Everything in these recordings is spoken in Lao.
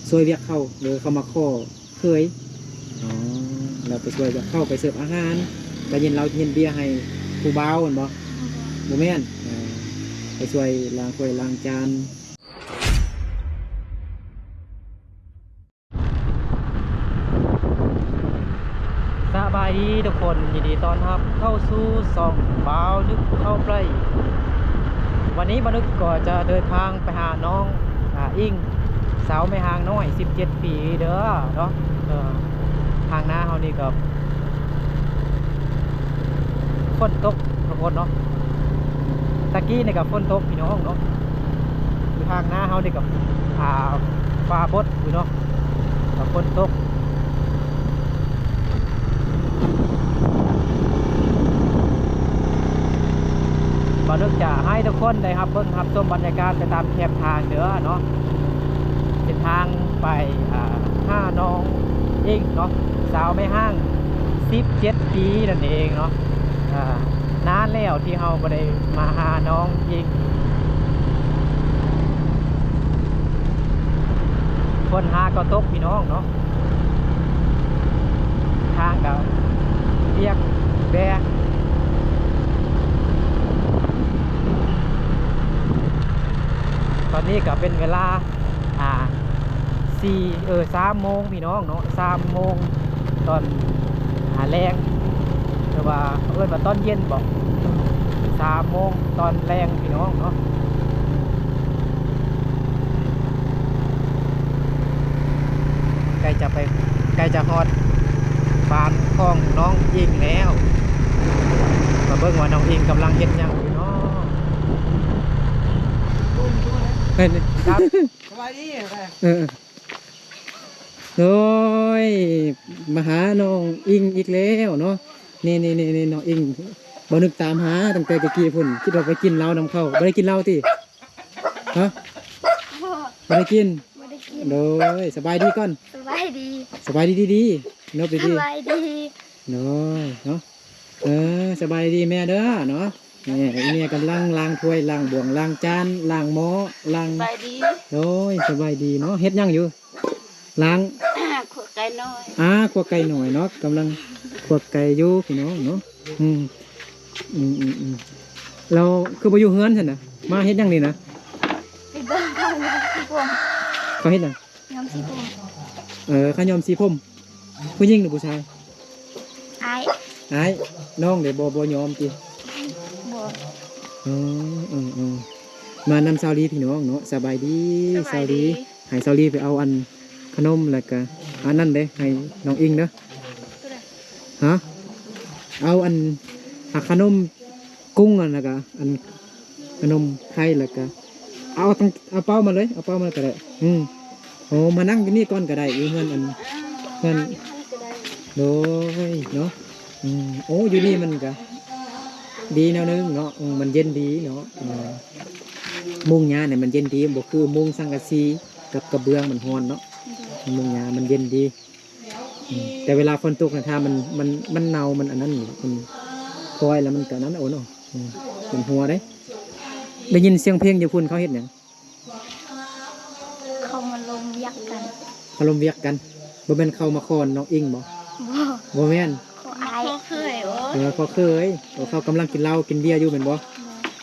ຊ່ວຍວຽກເຂົາ ຫຼືເຂົາມາຂໍເຂີຍ? ອໍ ແລ້ວໄປຊ່ວຍວຽກເຂົາ ໄປເສີບອາຫານ ໄປເຢັນເຫຼົ້າເຢັນເບຍໃຫ້ຜູ້ບ່າວແມ່ນບໍ່? ບໍ່ແມ່ນ ເອີ ໄປຊ່ວຍລ້າງຖ້ວຍລ້າງຈານ. ສະບາຍດີທຸກຄົນ ຍິນດີຕ້ອນຮັບເຂົ້າສູ່ຊ່ອງບ່າວນຶກເຂົ້າໄປ. ວັນນີ້ບ່າວນຶກກໍຈະເດີນທາງໄປຫານ້ອງ ອາ ອິງ ສາວແມ່ຮ້າງນ້ອຍ ສິບເຈັດປີເດີເນາະ. ເອີ ທາງໜ້າເຮົານີ້ກໍຝົນຕົກທຸກຄົນເນາະ. ຕະກີ້ນີ້ກໍຝົນຕົກພີ່ນ້ອງເນາະ. ຢູ່ທາງໜ້າເຮົານີ້ກໍ ອາ ຟ້າບົດຢູ່ເນາະ ກໍຝົນຕົກ. ບ່າວນຶກຈະໃຫ້ທຸກຄົນໄດ້ຮັບເບິ່ງຮັບຊົມບັນຍາກາດໄປຕາມແຄມທາງເດີເນາະ. ເສັ້ນທາງໄປ ອາ ຫານ້ອງອິງເນາະ ສາວແມ່ຮ້າງ ສິບເຈັດປີນັ້ນເອງເນາະ. ອາ ນານແລ້ວທີ່ເຮົາບໍ່ໄດ້ມາຫານ້ອງອິງ. ຝົນຫາກໍຕົກພີ່ນ້ອງເນາະ. ທາງກໍປຽກແບະ. ຕອນນີ້ກໍເປັນເວລາ ອ່າ ສີ່ ເອີ ສາມໂມງພີ່ນ້ອງເນາະ ສາມໂມງຕອນ ອ່າ ແລງ ຫຼືວ່າເອີ້ນວ່າຕອນເຢັນບໍ ສາມໂມງຕອນແລງພີ່ນ້ອງເນາະ. ໃກ້ຈະໄປ ໃກ້ຈະຮອດບ້ານຂອງນ້ອງອິງແລ້ວ. ມາເບິ່ງວ່ານ້ອງອິງກຳລັງເຮັດຫຍັງຢູ່ເນາະ. ເອີ ສະບາຍດີ. ເອີ ໂດຍ ມາຫານ້ອງອິງອີກແລ້ວເນາະ. ນີ້ໆໆ ນ້ອງອິງ ບ່າວນຶກຕາມຫາຕັ້ງແຕ່ຕະກີ້ພຸ້ນ ຄິດວ່າໄປກິນເຫຼົ້ານຳເຂົາ. ບໍ່ໄດ້ກິນເຫຼົ້າຕິ? ຮະ? ບໍ່ ບໍ່ໄດ້ກິນ? ບໍ່ໄດ້ກິນ. ໂດຍ ສະບາຍດີກ່ອນ. ສະບາຍດີ. ສະບາຍດີດີໆ ນົບດີໆ. ສະບາຍດີ. ໂດຍເນາະ. ເອີ ສະບາຍດີແມ່ເດີເນາະ. ແມ່ ອີແມ່ກຳລັງລ້າງຖ້ວຍ ລ້າງບ່ວງ ລ້າງຈານ ລ້າງໝໍ້ ລ້າງ ສະບາຍດີ. ໂດຍ ສະບາຍດີເນາະ. ເຮັດຫຍັງຢູ່? ລ້າງ ຂົ້ວໄກ່ນ້ອຍ. ອາ ຂົ້ວໄກ່ນ້ອຍເນາະ ກຳລັງຂົ້ວໄກ່ຢູ່ພີ່ນ້ອງເນາະ. ອືມ ອືມໆໆ ແລ້ວຄືບໍ່ຢູ່ເຮືອນຊັ້ນນະ? ມາເຮັດຫຍັງນີ້ນະ? ໄປເບິ່ງເຂົາຍ້ອມສີຜົມ. ເຂົາເຮັດຫຍັງ? ຍ້ອມສີຜົມ. ເອີ ເຂົາຍ້ອມສີຜົມ. ຜູ້ຍິງຫຼືຜູ້ຊາຍ? ອ້າຍ. ອ້າຍ. ນ້ອງເດ ບໍ່ ບໍ່ຍ້ອມຕິ? ບໍ່. ເອີ ເອີ ເອີ ມານຳສາວລີພີ່ນ້ອງເນາະ. ສະບາຍດີ ສະບາຍດີ ສາວລີ. ໃຫ້ສາວລີໄປເອົາອັນຂະໜົມ ແລ້ວກະອັນນັ້ນເດ້ ໃຫ້ນ້ອງອິງເດີ. ໂຕໃດ? ຮະ? ເອົາອັນ ຫາຂະໜົມກຸ້ງ ແລ້ວກະອັນຂະໜົມໄຂ່ ແລ້ວກະ ເອົາ ເອົາເປົາມາເລີຍ ເອົາເປົາມາກໍໄດ້. ອືມ ໂອ້ ມານັ່ງຢູ່ນີ້ກ່ອນກໍໄດ້ ຢູ່ເຮືອນອັນ ເຮືອນ ໂດຍເນາະ. ອືມ ໂອ້ ຢູ່ນີ້ມັນກະດີແນວໜຶ່ງເນາະ. ອືມ ມັນເຢັນດີເນາະ. ອືມ ມຸງຫຍ້ານີ້ມັນເຢັນດີ ບໍ່ຄືມຸງສັງກະສີກັບກະເບື້ອງ ມັນຮ້ອນເນາະ. ໂດຍ ມຸງຫຍ້າມັນເຢັນດີ. ອືມ ແຕ່ເວລາຝົນຕົກນະ ຖ້າມັນ ມັນ ມັນເນົ່າ ມັນອັນນັ້ນ ມັນພອຍແລ້ວມັນກະນັ້ນ ໂອ້ເນາະ. ອືມ ມັນຮົ່ວເດ້. ໄດ້ຍິນສຽງເພງຢູ່ພຸ້ນ ເຂົາເຮັດຫຍັງ? ເຂົາມາລົມວຽກກັນ. ເຂົາລົມວຽກກັນ. ບໍ່ແມ່ນເຂົາມາຂໍນ້ອງອິງບໍ? ບໍ່ ບໍ່ແມ່ນ ຂໍອ້າຍ ຂໍເຂີຍ. ໂອ້ ເອີ ຂໍເຂີຍ. ໂອ້ ເຂົາກຳລັງກິນເຫຼົ້າກິນເບຍຢູ່ແມ່ນບໍ? ບໍ່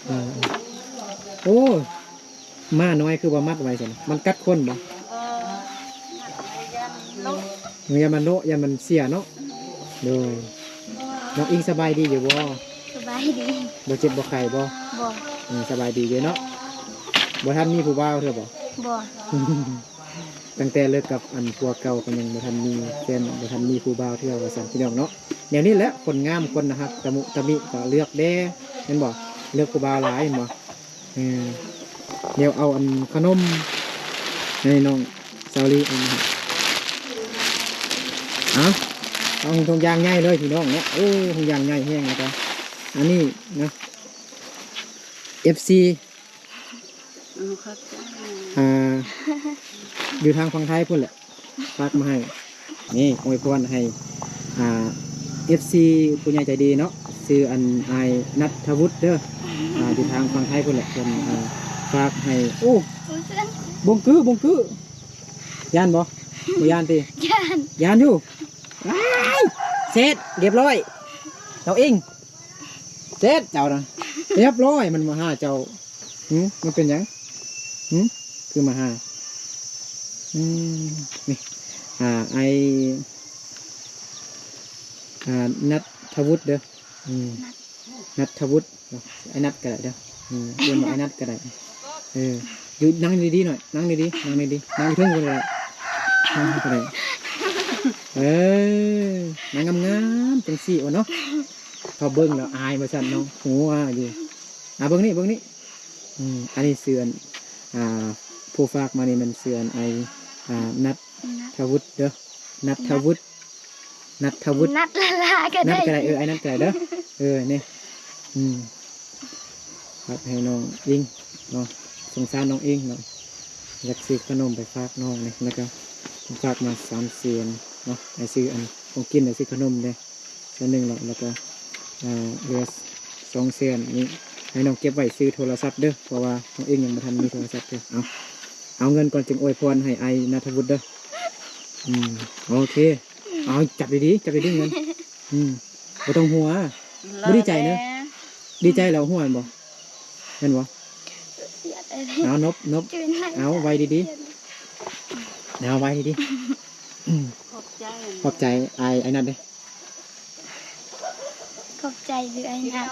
ເອີ ໂອ້ ໝານ້ອຍຄືວ່າມັດໄວ້ຊັ້ນ ມັນກັດຄົນບໍ່? ບໍ່ ມັດໄວ້ຢ້ານໂລະ ຢ້ານມັນໂລະ ຢ້ານມັນເສຍເນາະ. ໂດຍ ນ້ອງອິງສະບາຍດີຢູ່ບໍ່? ສະບາຍດີ. ບໍ່ເຈັບບໍ່ໄຂ້ບໍ່? ບໍ່. ອືມ ສະບາຍດີຢູ່ເນາະ. ບໍ່ທັນມີຜູ້ບ່າວເທື່ອບໍ່? ບໍ່. ຕັ້ງແຕ່ເລີກກັບອັນຜົວເກົ່າກໍຍັງບໍ່ທັນມີແຟນ ບໍ່ທັນມີຜູ້ບ່າວເທື່ອວ່າຊັ້ນພີ່ນ້ອງເນາະ. ແນວນີ້ແຫຼະ ຄົນງາມຄົນໜ້າຮັກ ຕະມຸຕະມິກໍເລືອກແດ່ ແມ່ນບໍ່? ເລືອກຜູ້ບ່າວຫຼາຍແມ່ນບໍ່? ເອີ ດຽວເອົາອັນຂະໜົມໃຫ້ນ້ອງສາວລີເອົາມາໃຫ້. ເອົາ ເອົາຖົງຢາງໃຫຍ່ເລີຍພີ່ນ້ອງເນາະ. ໂອ້ ຖົງຢາງໃຫຍ່ແຮງ. ແລ້ວກໍອັນນີ້ນະ ເອັຟຊີ ເອີ ຂອບໃຈ ອ່າ ຢູ່ທາງຝັ່ງໄທພຸ້ນແຫຼະ ຝາກມາໃຫ້. ນີ້ ອວຍພອນໃຫ້ ອ່າ ເອັຟຊີ ຜູ້ໃຫຍ່ໃຈດີເນາະ ຊື່ອັນ ອ້າຍນັດທະວຸດເດີ ອ່າ ຢູ່ທາງຝັ່ງໄທພຸ້ນແຫຼະ ເພິ່ນ ອ່າ ຝາກໃຫ້. ໂອ້ ບົງກື້ ບົງກື້. ຢ້ານບໍ່? ບໍ່ຢ້ານຕິ? ຢ້ານ ຢ້ານຢູ່. ອ້າຍ ເສັດ ຮຽບຮ້ອຍ ນ້ອງອິງ ເສັດເຈົ້ານະ ຮຽບຮ້ອຍ ມັນມາຫາເຈົ້າ. ຫື ມັນເປັນຫຍັງ? ຫື ຄືມາຫາ? ອືມ ນີ້ ອ່າ ໄອ້ ອ່າ ນັດທະວຸດເດີ. ອືມ ນັດທະວຸດເນາະ ໄອ້ນັດກໍໄດ້ເດີ. ອືມ ເອີ້ນວ່າໄອ້ນັດກໍໄດ້. ເອີ ຢູ່ ນັ່ງດີໆໜ້ອຍ ນັ່ງດີໆ ນັ່ງດີໆ ນັ່ງຢູ່ເທິງພຸ້ນກໍໄດ້ ນັ່ງຢູ່ເທິງກໍໄດ້. ເອີ ນັ່ງງາມໆ ຈັ່ງຊີ້ ໂອເນາະ ເຂົາເບິ່ງແລ້ວອາຍວ່າຊັ້ນເນາະ ຫົວຢູ່. ອ່າ ເບິ່ງນີ້ ເບິ່ງນີ້. ອືມ ອັນນີ້ຊື່ອັນ ອ່າ ຜູ້ຝາກມານີ້ແມ່ນຊື່ອັນ ໄອ້ ອ່າ ນັດທະວຸດເດີ ນັດທະວຸດ ນັດທະວຸດ ນັດລາລາກໍໄດ້ ນັດກໍໄດ້. ເອີ ໄອ້ນັດກໍໄດ້ເດີ. ເອີ ນີ້ ອືມ ຝາກໃຫ້ນ້ອງອິງເນາະ ສົງສານນ້ອງອິງເນາະ ຢາກຊື້ຂະໜົມໄປຝາກນ້ອງນີ້ ແລ້ວກໍຝາກມາສາມແສນເນາະ ໃຫ້ຊື້ອັນຂອງກິນ ໃຫ້ຊື້ຂະໜົມເດ້ ສ່ວນໜຶ່ງແລ້ວ ແລ້ວກໍ ອ່າ ເຫຼືອສອງແສນນີ້ ໃຫ້ນ້ອງເກັບໄວ້ຊື້ໂທລະສັບເດີ ເພາະວ່ານ້ອງອິງຍັງບໍ່ທັນມີໂທລະສັບເດີ. ເອົາ ເອົາເງິນກ່ອນຈຶ່ງອວຍພອນໃຫ້ອ້າຍນັດທະວຸດເດີ. ອືມ ໂອເຄ ເອົາ ຈັບດີໆ ຈັບດີໆ ເງິນ. ອືມ ບໍ່ຕ້ອງຫົວ ບໍ່ດີໃຈເນາະ ດີໃຈແລ້ວຫົວແມ່ນບໍ່? ແມ່ນບໍ່? ເອົາ ນົບ ນົບ ເອົາ ໄວດີໆ ເອົາ ໄວດີໆ. ຂອບໃຈ ຂອບໃຈອ້າຍ ອ້າຍນັດເດ້. ຂອບໃຈເດີອ້າຍນັດ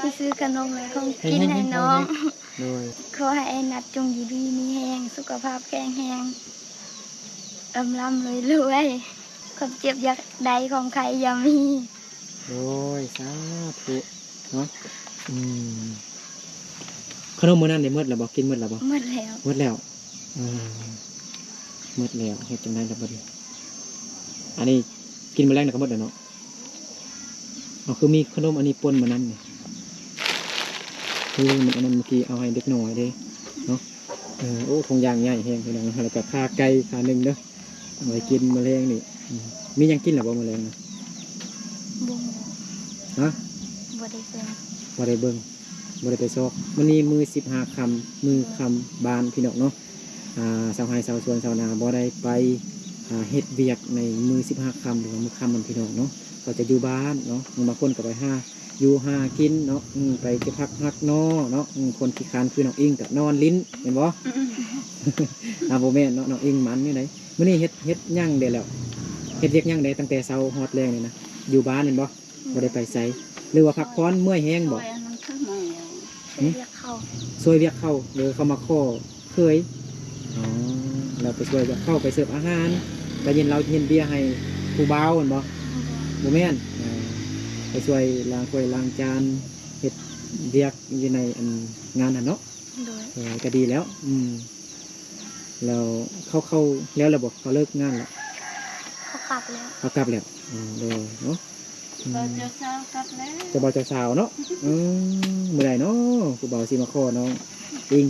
ທີ່ຊື້ຂະໜົມ ແລະ ຂອງກິນໃຫ້ນ້ອງ. ໂດຍ ຂໍໃຫ້ອ້າຍນັດຈົ່ງຢູ່ດີມີແຮງ ສຸຂະພາບແຂງແຮງ ລ່ຳໆລວຍໆ ຄວາມເຈັບຢ່າໄດ້ ຄວາມໄຂ້ຢ່າມີ. ໂດຍ ສາທຸເນາະ. ອືມ ຂະໜົມມື້ນັ້ນໄດ້ໝົດແລ້ວບໍ່? ກິນໝົດແລ້ວບໍ່? ໝົດແລ້ວ ໝົດແລ້ວ. ເອີ ໝົດແລ້ວ ເຮັດຈັ່ງໃດລະບັດນີ້? ອັນນີ້ກິນມື້ແລງແລ້ວກໍໝົດແລ້ວເນາະ. ເອົາ ຄືມີຂະໜົມອັນນີ້ປົນມານຳນີ້ ຄືມັນອັນນັ້ນ ເມື່ອກີ້ເອົາໃຫ້ເດັກນ້ອຍເດ້ເນາະ. ເອີ ໂອ້ ຖົງຢາງໃຫຍ່ແຮງພີ່ນ້ອງ ແລ້ວກໍຂາໄກ່ຂາໜຶ່ງເດີ ເອົາໄວ້ກິນມື້ແລງນີ້. ອືມ ມີຫຍັງກິນແລ້ວບໍ່ມື້ແລງນະ? ບໍ່ຮູ້. ຮະ? ບໍ່ໄດ້ເບິ່ງ ບໍ່ໄດ້ເບິ່ງ ບໍ່ໄດ້ໄປຊອກ. ມື້ນີ້ມື້ສິບຫ້າຄ່ຳ ມື້ຄ່ຳບ້ານ ພີ່ນ້ອງເນາະ. ອ່າ ຊາວໄຮ່ຊາວສວນຊາວນາບໍ່ໄດ້ໄປ ອ່າ ເຮັດວຽກໃນມື້ສິບຫ້າຄ່ຳ ຫຼືວ່າມື້ຄ່ຳນັ້ນ ພີ່ນ້ອງເນາະ ເຂົາຈະຢູ່ບ້ານເນາະ. ບາງຄົນກໍໄປຫາຢູ່ຫາກິນເນາະ ອືມ ໄປເກັບຜັກຫັກໜໍ່ເນາະ. ອືມ ຄົນຂີ້ຄ້ານຄືນ້ອງອິງກໍນອນຫຼິ້ນແມ່ນບໍ່? ອ່າ ບໍ່ແມ່ນເນາະ ນ້ອງອິງໝັ່ນຢູ່ໃດ. ມື້ນີ້ເຮັດ ເຮັດຫຍັງແດ່ແລ້ວ? ເຮັດວຽກຫຍັງແດ່ ຕັ້ງແຕ່ເຊົ້າຮອດແລງນີ້ນະ? ຢູ່ບ້ານແມ່ນບໍ່? ບໍ່ໄດ້ໄປໃສ ຫຼືວ່າພັກຜ່ອນ ເມື່ອຍແຮງບໍ່? ຊ່ວຍອັນນັ້ນຄືເມື່ອຍແລ້ວ ຫື? ຊ່ວຍວຽກເຂົາ ຊ່ວຍວຽກເຂົາ ເອີ ເຂົາມາຂໍເຂີຍ. ອໍ ແລ້ວໄປຊ່ວຍວຽກເຂົາ ໄປເສີບອາຫານ ໄປເຢັນເຫຼົ້າເຢັນເບຍໃຫ້ຜູ້ບ່າວແມ່ນບໍ່? ບໍ່ ບໍ່ແມ່ນ. ເອີ ໄປຊ່ວຍລ້າງຖ້ວຍລ້າງຈານ ເຮັດວຽກຢູ່ໃນອັນງານຫັ້ນເນາະ. ໂດຍ ເອີ ກໍດີແລ້ວ. ອືມ ແລ້ວເຂົາ ເຂົາແລ້ວແລ້ວບໍ່? ເຂົາເລີກງານແລ້ວ ເຂົາກັບແລ້ວ ເຂົາກັບແລ້ວ. ອໍ ໂດຍເນາະ. ອືມ ເຈົ້າບ່າວເຈົ້າສາວກັບແລ້ວ ເຈົ້າບ່າວເຈົ້າສາວເນາະ. ອືມ ມື້ໃດເນາະຜູ້ບ່າວຊິມາຂໍນ້ອງອິງ?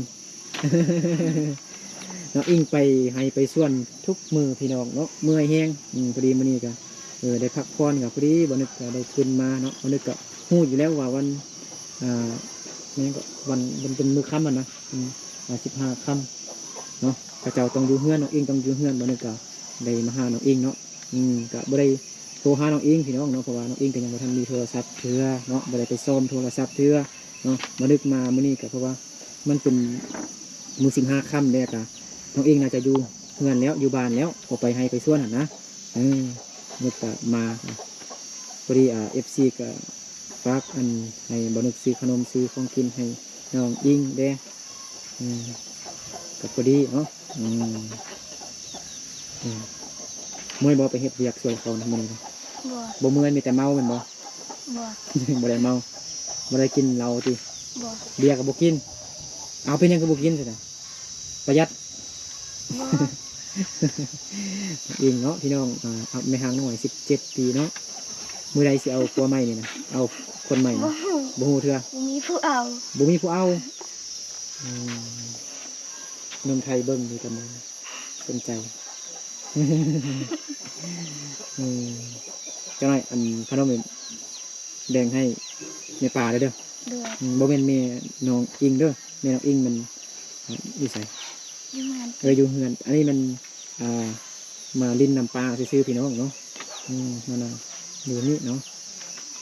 ນ້ອງອິງໄປໄຮ່ໄປສວນທຸກມື້ ພີ່ນ້ອງເນາະ ເມື່ອຍແຮງ. ອືມ ພໍດີມື້ນີ້ກໍ ເອີ ໄດ້ພັກຜ່ອນ ກໍພໍດີ ບໍ່ນຶກກໍໄດ້ຂຶ້ນມາເນາະ. ບໍ່ນຶກກໍຮູ້ຢູ່ແລ້ວວ່າວັນ ອ່າ ແມ່ນກໍວັນ ມັນເປັນມື້ຄ່ຳຫັ້ນນະ. ອືມ ອ່າ ສິບຫ້າຄ່ຳເນາະ ເຂົາເຈົ້າຕ້ອງຢູ່ເຮືອນ ນ້ອງອິງຕ້ອງຢູ່ເຮືອນ. ບໍ່ນຶກກໍໄດ້ມາຫານ້ອງອິງເນາະ. ອືມ ກະບໍ່ໄດ້ໂທຫານ້ອງອິງພີ່ນ້ອງເນາະ ເພາະວ່ານ້ອງອິງກໍຍັງບໍ່ທັນມີໂທລະສັບເທື່ອເນາະ ບໍ່ໄດ້ໄປສ້ອມໂທລະສັບເທື່ອເນາະ. ມານຶກມາມື້ນີ້ກໍເພາະວ່າມັນເປັນມື້ສິບຫ້າຄ່ຳແລ້ວ ກະນ້ອງອິງໜ້າຈະຢູ່ເຮືອນແລ້ວ ຢູ່ບ້ານແລ້ວ ບໍ່ໄປໄຮ່ໄປສວນຫັ້ນນະ. ເອີ ນຶກກະມາ ພໍດີ ອ່າ ເອັຟຊີ ກະ ຝາກອັນໃຫ້ບ່າວນຶກຊື້ຂະໜົມຊື້ຂອງກິນໃຫ້ນ້ອງອິງແດ່. ອືມ ກໍພໍດີເນາະ. ອືມ ອືມ ເມື່ອຍບໍ່ໄປເຮັດວຽກຊ່ວຍເຂົານະມື້ນີ້ນະ? ບໍ່ ບໍ່ເມື່ອຍ ມີແຕ່ເມົາແມ່ນບໍ່? ບໍ່ ບໍ່ໄດ້ເມົາ ບໍ່ໄດ້ກິນເຫຼົ້າຕິ? ບໍ່ ເບຍກໍບໍ່ກິນ. ເອົາ ເປັນຫຍັງຄືບໍ່ກິນຊັ້ນນະ? ປະຢັດ. ບໍ່ ອີງເນາະພີ່ນ້ອງ. ອ່າ ແມ່ຮ່າງນ້ອຍສິບເຈັດປີເນາະ. ມື້ໃດຊິເອົາຜົວໃໝ່ນີ້ນະ? ເອົາຄົນໃໝ່ນະ? ບໍ່ຮູ້ ບໍ່ຮູ້ເທື່ອ. ບໍ່ມີຜູ້ເອົາ ບໍ່ມີຜູ້ເອົາ. ອືມ ໜຸ່ມໄທເບິ່ງຢູ່ຕອນນີ້ ສົນໃຈ. ອືມ ຈັກໜ້ອຍອັນຂະໜົມແບ່ງໃຫ້ແມ່ປ້າເດີ. ໂດຍ ອືມ ບໍ່ແມ່ນແມ່ນ້ອງອິງເດີ ແມ່ນ້ອງອິງມັນຢູ່ໃສ? ຢູ່ເຮືອນ ເອີ ຢູ່ເຮືອນ. ອັນນີ້ມັນ ອ່າ ມາຫຼິ້ນນຳປ້າຊື່ໆ ພີ່ນ້ອງເນາະ. ອືມ ມານັ່ງຢູ່ນີ້ເນາະ.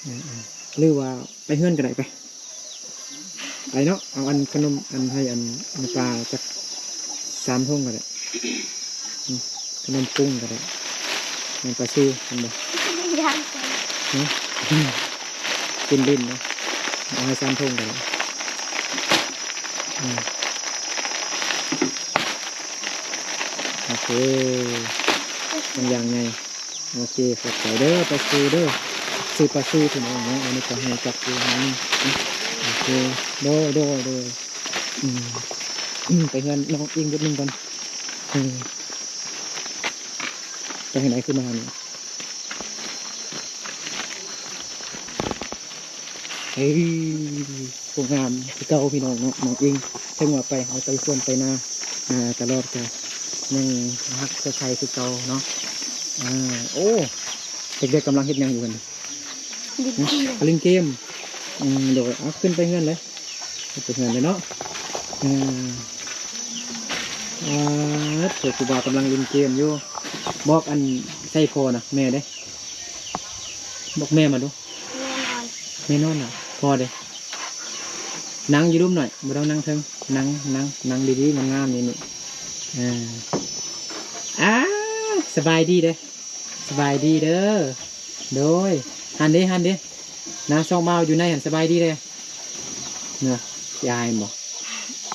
ເອີໆ ຫຼືວ່າໄປເຮືອນກໍໄດ້ ໄປ ໄປເນາະ. ເອົາອັນຂະໜົມ ອັນໃຫ້ອັນ ອັນປ້າຈັກສາມຖົງກໍໄດ້. ອືມ ຂະໜົມກຸ້ງກໍໄດ້ ແມ່ນປາຊູ ແມ່ນບໍ່? ຫຶ? ກິນຫຼິ້ນເນາະ. ເອົາໃຫ້ສາມຖົງກໍໄດ້. ອືມ ໂອເຄ ມັນຢ່າງໃຫຍ່. ໂອເຄ ຂອບໃຈເດີ ປາຊູເດີ ຊື້ປາຊູ ພີ່ນ້ອງເນາະ. ອັນນີ້ກໍໃຫ້ຈັບຢູ່ໃນນີ້. ໂອເຄ ໂດຍ ໂດຍ ໂດຍ. ອືມ ອືມ ໄປເຮືອນນ້ອງອິງເບັດໜຶ່ງກ່ອນ. ເອີ ໄປທາງໃດຄືມານີ້? ເອີ ໂອ້ ງາມຄືເກົ່າ ພີ່ນ້ອງເນາະ. ນ້ອງອິງ ເຖິງວ່າໄປ ເຮົາໄປສວນໄປນາ ອ່າ ຕະຫຼອດ ກະຍັງຮັກສດໃສຄືເກົ່າເນາະ. ອ່າ ໂອ້ ເດັກໆ ກຳລັງເຮັດຫຍັງຢູ່ຫັ້ນ? ຫຼິ້ນເກມ ຫຼິ້ນເກມ. ອືມ ໂດຍ ເອົາ ຂຶ້ນໄປເຮືອນເລີຍ ຂຶ້ນໄປເຮືອນເລີຍເນາະ. ເອີ ອ່າ ໂອ້ ຜູ້ບ່າວກຳລັງຫຼິ້ນເກມຢູ່. ບອກອັນ ໃສ່ພໍ່ນະ ແມ່ເດ້ ບອກແມ່ມາດູ. ແມ່ນອນ ແມ່ນອນນະ. ພໍ່ເດ້? ນັ່ງຢູ່ລຸ່ມໜ້ອຍ ບໍ່ຕ້ອງນັ່ງເທິງ. ນັ່ງ ນັ່ງ ນັ່ງດີໆ ງາມໆ ນີ້ ນີ້. ເອີ ອ່າ ສະບາຍດີເດ້ ສະບາຍດີເດີ. ໂດຍ ຫັ້ນເດ້ ຫັ້ນເດ້ ນາງສອງບ່າວຢູ່ໃນຫັ້ນ ສະບາຍດີເດ້. ນະ ຊິອາຍບໍ່?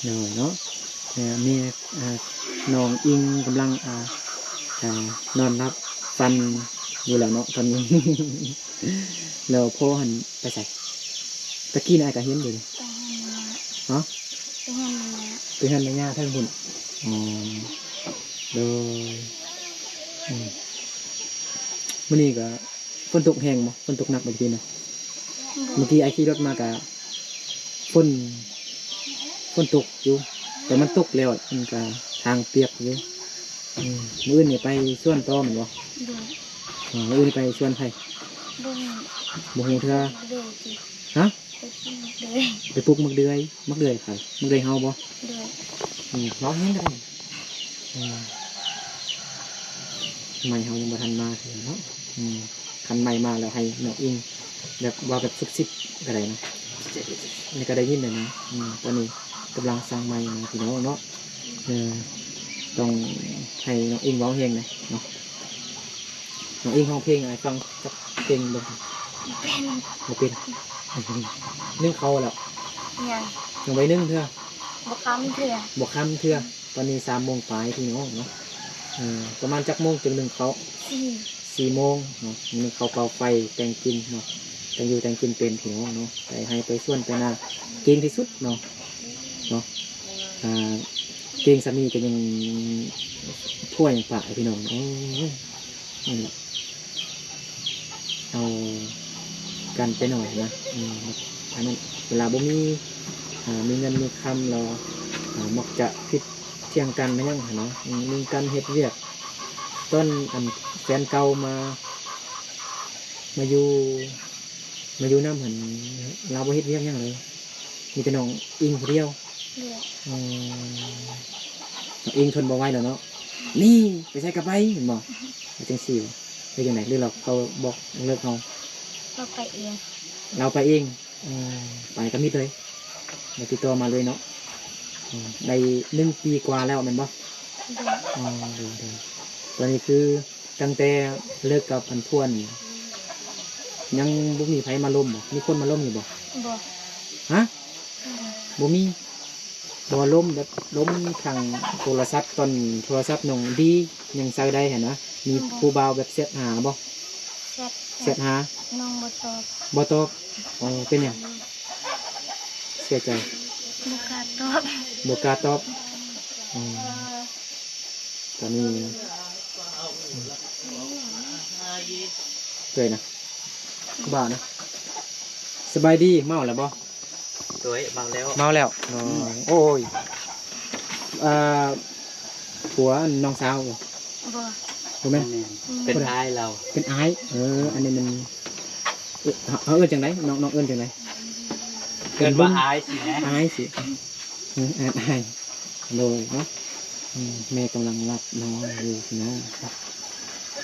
ໂດຍເນາະ. ເອີ ແມ່ ອ່າ ນ້ອງອິງກຳລັງ ອ່າ ອ່າ ນອນຫຼັບຝັນຢູ່ແລ້ວເນາະຕອນນີ້. ແລ້ວພໍ່ຫັ້ນໄປໃສ? ຕະກີ້ນາຍກໍເຫັນຢູ່ນີ້. ໄປເຮືອນແມ່ຍ່າ. ຮະ? ໄປເຮືອນແມ່ຍ່າ. ໄປເຮືອນແມ່ຍ່າເທິງພຸ້ນ. ອໍ ໂດຍ. ອືມ ມື້ນີ້ກໍ ຝົນຕົກແຮງບໍ່? ຝົນຕົກໜັກບໍ່ຕະກີ້ນະ? ບໍ່. ມື້ກີ້ອ້າຍຂີ່ລົດມາກະຝົນ ຝົນຕົກຢູ່ ແຕ່ມັນຕົກແລ້ວ ມັນກະທາງປຽກຢູ່. ອືມ ມື້ອື່ນນີ້ໄປສວນຕໍ່ແມ່ນບໍ່? ໂດຍ. ອໍ ມື້ອື່ນໄປສວນໃຜ? ບໍ່ຮູ້ ບໍ່ຮູ້ເທື່ອ. ໂດຍ. ຮະ? ໄປປູກໝາກເດືອຍ. ໄປປູກໝາກເດືອຍ. ໝາກເດືອຍໃຜ? ໝາກເດືອຍເຮົາບໍ່? ໂດຍ. ອືມ ເວົ້າແຮງກໍໄດ້. ອືມ ໄມ້ເຮົາຍັງບໍ່ທັນມາເທື່ອເນາະ. ອືມ ຄັນໄມ້ມາແລ້ວໃຫ້ນ້ອງອິງແບບເວົ້າແບບຊຸບຊິບກໍໄດ້ນະ. ນີ້ກໍໄດ້ຍິນແລ້ວນະ. ອືມ ຕອນນີ້ກຳລັງສັ່ງໄມ້ມາ ພີ່ນ້ອງເນາະ. ເອີ ຕ້ອງໃຫ້ນ້ອງອິງເວົ້າແຮງແດ່ເນາະ. ນ້ອງອິງຮ້ອງເພງໃຫ້ຟັງຈັກເພງເບິ່ງ. ບໍ່ເປັນ ບໍ່ເປັນ. ໜຶ້ງເຂົ້າແລ້ວ? ຍັງ ຍັງບໍ່ໄດ້ໜຶ້ງເທື່ອ. ບໍ່ຄ່ຳເທື່ອ ບໍ່ຄ່ຳເທື່ອ. ຕອນນີ້ສາມໂມງປາຍ ພີ່ນ້ອງເນາະ. ເອີ ປະມານຈັກໂມງຈຶ່ງໜຶ້ງເຂົ້າ? ສີ່ ສີ່ໂມງເນາະ. ໜຶ້ງເຂົ້າ ເປົ່າໄຟ ແຕ່ງກິນເນາະ. ແຕ່ງຢູ່ແຕ່ງກິນເປັນ ພີ່ນ້ອງເນາະ. ໄປໄຮ່ໄປສວນໄປນາ ເກັ່ງທີ່ສຸດເນາະ ເນາະ. ອ່າ ເກັ່ງສ່ຳນີ້ກໍຍັງ ພວກຫຍັງປະ ພີ່ນ້ອງ. ໂອ້ຍ ນັ້ນແຫຼະ ເອົາກັນໄປໜ້ອຍນະ. ອືມ ອັນນັ້ນ ເວລາບໍ່ມີ ອ່າ ມີເງິນມີຄຳແລ້ວ ອ່າ ມັກຈະຜິດຖຽງກັນມາຫຍັງຫັ້ນນະ. ອືມ ມີການເຮັດວຽກ ຕອນອັນແຟນເກົ່າມາ ມາຢູ່ ມາຢູ່ນຳຫັ້ນ ລາວບໍ່ເຮັດວຽກຫຍັງເລີຍ ມີແຕ່ນ້ອງອິງຜູ້ດຽວ. ໂດຍ. ອືມ ນ້ອງອິງທົນບໍ່ໄຫວແລ້ວເນາະ. ນີ້ ໄປໃສກໍໄປ ແມ່ນບໍ່? ວ່າຈັ່ງຊີ້ ເຮັດຈັ່ງໃດ? ຫຼືລາວເຂົາບອກເລີກເຮົາ? ລາວໄປເອງ ລາວໄປເອງ. ເອີ ໄປກໍມິດເລີຍ ບໍ່ຕິດຕໍ່ມາເລີຍເນາະ. ເອີ ໄດ້ໜຶ່ງປີກວ່າແລ້ວແມ່ນບໍ່? ໂດຍ. ອໍ ໂດຍໆ. ຕອນນີ້ຄື ຕັ້ງແຕ່ເລີກກັບອັນພວນ ຍັງບໍ່ມີໃຜມາລົມບໍ່? ມີຄົນມາລົມຢູ່ບໍ່? ບໍ່. ຮະ? ບໍ່. ບໍ່ມີ ບໍ່ລົມ ແບບລົມທາງໂທລະສັບ ຕອນໂທລະສັບນ້ອງດີຍັງໃຊ້ໄດ້ຫັ້ນນະ ມີ ບໍ່ ຜູ້ບ່າວແບບແຊັດຫາບໍ່? ແຊັດ ແຊັດຫາ ນ້ອງບໍ່ຕອບ ບໍ່ຕອບ. ອໍ ເປັນຫຍັງ? ເສຍໃຈ ບໍ່ກ້າຕອບ ບໍ່ກ້າຕອບ. ອໍ ຕອນນີ້ເອີຍນະ ຜູ້ບ່າວນະ. ສະບາຍດີ ເມົາແລ້ວບໍ່? ໂດຍ ເມົາແລ້ວ ເມົາແລ້ວ. ໂອ້ຍ ເອີ ຜົວນ້ອງສາວບໍ່? ບໍ່ ບໍ່ແມ່ນ ແມ່ນ ເປັນອ້າຍລາວ ເປັນອ້າຍ. ເອີ ອັນນີ້ມັນ ເອີ ເຮົາເອີ້ນຈັ່ງໃດ? ນ້ອງ ນ້ອງເອີ້ນຈັ່ງໃດ? ເອີ້ນວ່າອ້າຍຊິແມ່ ອ້າຍຊິ. ເອີ ອ້າຍ ໂດຍເນາະ. ອືມ ແມ່ກຳລັງລັບນ້ອງຢູ່ພີ່ນ້ອງ.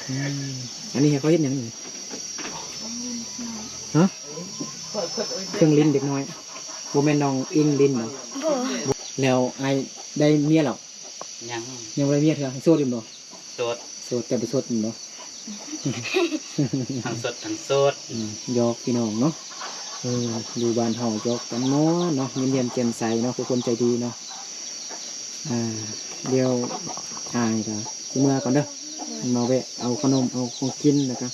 ອືມ ອັນນີ້ໃຫ້ເຂົາເຮັດຫຍັງນີ້? ຮະ? ເຄື່ອງຫຼິ້ນເດັກນ້ອຍ. ບໍ່ແມ່ນນ້ອງອິງຫຼິ້ນບໍ? ບໍ່. ແລ້ວອ້າຍໄດ້ເມຍແລ້ວ? ຍັງ. ຍັງບໍ່ໄດ້ເມຍເທື່ອ. ໂສດຢູ່ບໍ? ໂສດ. ໂສດ ແຕ່ບໍ່ສົດແມ່ນບໍ່? ທັງສົດທັງໂສດ. ອືມ ຫຍອກພີ່ນ້ອງເນາະ. ເອີ ຢູ່ບ້ານເຮົາຫຍອກກັນມ່ວນເນາະ, ຍິ້ມແຍ້ມແຈ່ມໃສເນາະ, ຜູ້ຄົນໃຈດີເນາະ. ອ່າ ດຽວອ້າຍກໍຊິເມືອກ່ອນເດີ, ມາແວະເອົາຂະໜົມ ເອົາຂອງກິນ ແລ້ວກໍ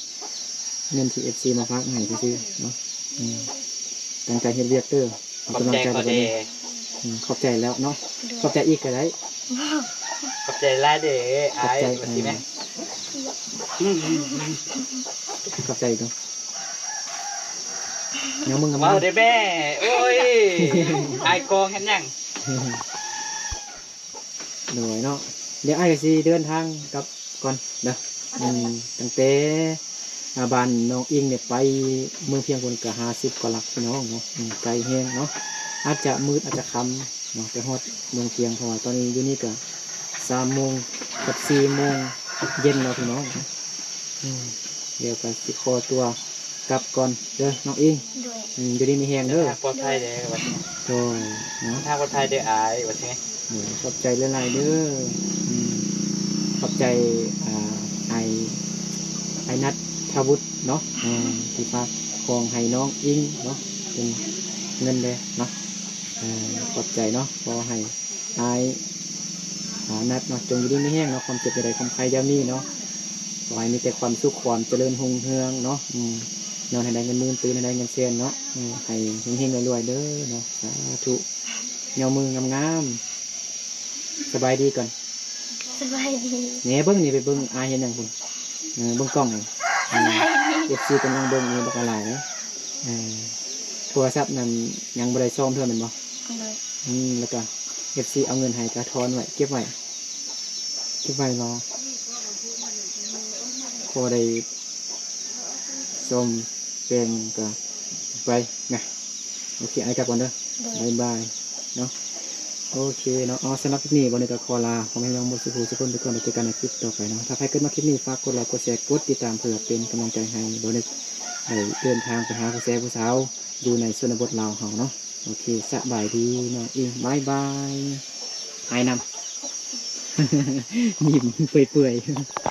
ເງິນທີ່ເອັຟຊີມາຝາກໃຫ້ຊື່ໆເນາະ. ອືມ ຕັ້ງໃຈເຮັດວຽກເດີ. ໃຫ້ກຳລັງໃຈເຮົາແດ່. ອືມ ຂອບໃຈແລ້ວເນາະ. ໂດຍ. ຂອບໃຈອີກກໍໄດ້. ຂອບໃຈຫຼາຍເດີອ້າຍ. ວ່າຊິແມ່ ຂອບໃຈເດີ. ຍັງມຶງງາມ ເວົ້າເດີແມ່. ໂອ້ຍ ອາຍກອງເຮັດຫຍັງ? ໂດຍເນາະ. ດຽວອ້າຍກໍຊິເດີນທາງກັບກ່ອນເດີ. ອືມ ຕັ້ງແຕ່ ອ່າ ບ້ານນ້ອງອິງນີ້ໄປເມືອງພຽງພຸ້ນກໍຫ້າສິບກວ່າຫຼັກພີ່ນ້ອງເນາະ. ອືມ ໄກແຮງເນາະ, ອາດຈະມືດອາດຈະຄ່ຳເນາະ ໄປຮອດເມືອງພຽງ, ເພາະວ່າຕອນນີ້ຢູ່ນີ້ກໍສາມໂມງກັບສີ່ໂມງເຢັນແລ້ວພີ່ນ້ອງ. ອືມ ດຽວກໍຊິຂໍຕົວກັບກ່ອນເດີນ້ອງອິງ. ໂດຍ. ອືມ ຢູ່ດີມີແຮງເດີ. ເດີນທາງປອດໄພເດີວ່າຊິ. ໂດຍເນາະ. ເດີນທາງປອດໄພເດີອ້າຍ ວ່າຊິ. ໂດຍ ຂອບໃຈຫຼາຍໆເດີ. ອືມ ຂອບໃຈ ອ່າ ອ້າຍ ອ້າຍນັດທະວຸດເນາະ ອ່າ ທີ່ຝາກຂອງໃຫ້ນ້ອງອິງເນາະ ເປັນເງິນເດີເນາະ. ເອີ ຂອບໃຈເນາະ. ຂໍໃຫ້ອ້າຍ ອ່າ ນັດເນາະ ຈົ່ງຢູ່ດີມີແຮງເນາະ, ຄວາມເຈັບຢ່າໄດ້ ຄວາມໄຂ້ຢ່າມີເນາະ. ຂໍໃຫ້ມີແຕ່ຄວາມສຸກ ຄວາມຈະເລີນຮຸ່ງເຮືອງເນາະ. ອືມ ນອນໃຫ້ໄດ້ເງິນໝື່ນ ຕື່ນໃຫ້ໄດ້ເງິນແສນເນາະ. ເອີ ໃຫ້ເຮັງໆລວຍໆເດີເນາະ. ສາທຸ. ຍໍມືງາມໆ. ສະບາຍດີກ່ອນ. ສະບາຍດີ. ແໜເບິ່ງນີ້ ໄປເບິ່ງອ້າຍເຮັດຫຍັງພຸ້ນ. ເອີ ເບິ່ງກ້ອງນີ້. ສະບາຍດີ. ເອັຟຊີກຳລັງເບິ່ງຢູ່ບັກຫຼາຍເດີ. ເອີ ໂທລະສັບນັ້ນຍັງບໍ່ໄດ້ສ້ອມເທື່ອແມ່ນບໍ່? ໂດຍ. ອືມ ແລ້ວກະເອັຟຊີເອົາເງິນໃຫ້ກະຖອນໄວ້ ເກັບໄວ້ ເກັບໄວ້ລໍ ພໍໄດ້ສ້ອມແປງກະໄປນະ. ໂອເຄ ອ້າຍກັບກ່ອນເດີ. ໂດຍ. ບາຍບາຍເນາະ. ໂອເຄເນາະ. ເອົາ ສຳລັບຄລິບນີ້ ບ່າວໜຶ່ງກໍຂໍລາພໍ່ແມ່ພີ່ນ້ອງໝົດສູ່ຜູ້ສູ່ຄົນໄປກ່ອນ, ແລ້ວເຈີກັນໃນຄລິບຕໍ່ໄປເນາະ. ຖ້າໃຜເກີດມາຄລິບນີ້ ຝາກກົດໄລ ກົດແຊ ກົດຕິດຕາມ ເພື່ອເປັນກຳລັງໃຈໃຫ້ບ່າວໜຶ່ງໄດ້ເດີນທາງໄປຫາຜູ້ແຊຜູ້ສາວຢູ່ໃນຊົນນະບົດລາວເຮົາເນາະ. ໂອເຄ ສະບາຍດີນ້ອງອິງ ບາຍບາຍ. ອ້າຍນຳ ຍິ້ມເປື່ອຍໆ.